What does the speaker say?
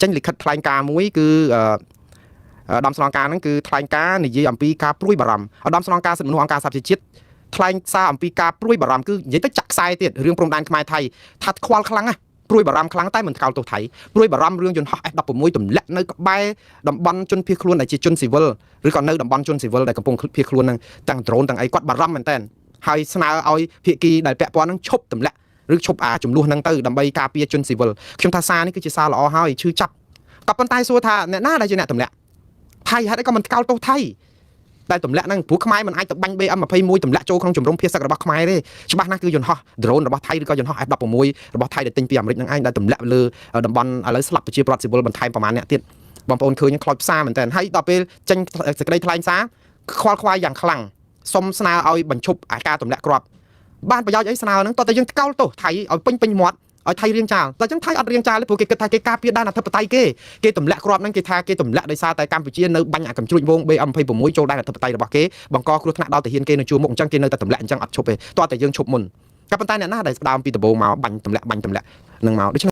ចេញលិខិតថ្លែងការណ៍មួយគឺឧត្តមស្នងការហ្នឹងគឺថ្លែងការណ៍និយាយអំពីការព្រួយបារម្ភឧត្តមស្នងការសិទ្ធិមនុស្សអង្គការសហប្រជាជាតិថ្លែងសារអំពីការព្រួយបារម្ភគឺនិយាយទៅចាក់ខ្សែទៀតរឿងព្រំដែនខ្មែរថៃថាខ្វល់ខ្លាំងណាស់ព្រួយបារម្ភខ្លាំងតែមិនថ្កោលទោសថៃព្រួយបារម្ភរឿងយន្តហោះ F16 ទម្លាក់នៅក្បែរតំបន់ជនភៀសខ្លួនដែលជាជនស៊ីវិលឬក៏នៅតំបន់ជនស៊ីវិលដែលកំពុងភៀសខ្លួនហ្នឹងទាំងដ្រូនទាំងអីគាត់បារម្ភមែនតើហើយស្នើឲ្យភាគីដែលពាក់ព័ន្ធហ្នឹងឈប់ទម្លាក់ឬឈប់អាចំនួនហ្នឹងទៅដើម្បីការពារជនស៊ីវិលខ្ញុំថាសារនេះគឺជាសារល្អហើយឈឺចាប់ក៏ប៉ុន្តែសួរថាអ្នកណាដែលជាអ្នកទម្លាក់ថៃហេតុអីក៏មិនថ្កោលទោសថៃតែទម្លាក់ហ្នឹងព្រោះខ្មែរមិនអាចទៅបាញ់ BM21 ទម្លាក់ចូលក្នុងជំរំភៀសសឹករបស់ខ្មែរទេច្បាស់ណាស់គឺយន្តហោះ drone របស់ថៃឬក៏យន្តហោះ F16 របស់ថៃដែលទិញពីអាមេរិកហ្នឹងឯងដែលទម្លាក់លើតំបន់ឥឡូវស្លាប់ប្រជាពលរដ្ឋស៊ីវិលបន្ថែមប្រមាណអ្នកទៀតបងប្អូនឃើញខ្លោចផ្សាមែនតើហើយដល់ពេលចេញសេចក្តីថ្លែងសារខ្វល់ខ្វាយយ៉ាងខ្លាំងសុំស្នើឲ្យបញ្ឈប់អាការទម្លាក់គ្រាប់បានប្រយោជន៍អីស្នើហ្នឹងតោះតែយើងថ្កោលទោសថៃឲ្យពេញពេញមាត់ឲ្យថៃរៀងចាលតែអញ្ចឹងថៃអត់រៀងចាលទេព្រោះគេគិតថាគេការពារដែនអធិបតេយ្យគេគេទម្លាក់គ្រាប់ហ្នឹងគេថាគេទម្លាក់ដោយសារតែកម្ពុជានៅបាញ់អាកំជ្រួចវង BM26 ចូលដែនអធិបតេយ្យរបស់គេបង្កគ្រោះថ្នាក់ដល់ទាហានគេនៅជួរមុខអញ្ចឹងគេនៅតែទម្លាក់អញ្ចឹងអត់ឈប់ទេតោះតែយើងឈប់មុនក៏ប៉ុន្តែអ្នកណាដែលស្ដើមពីដំបូងមកបាញ់ទម្លាក់បាញ់ទម្លាក់នឹងមកដូច្នេះ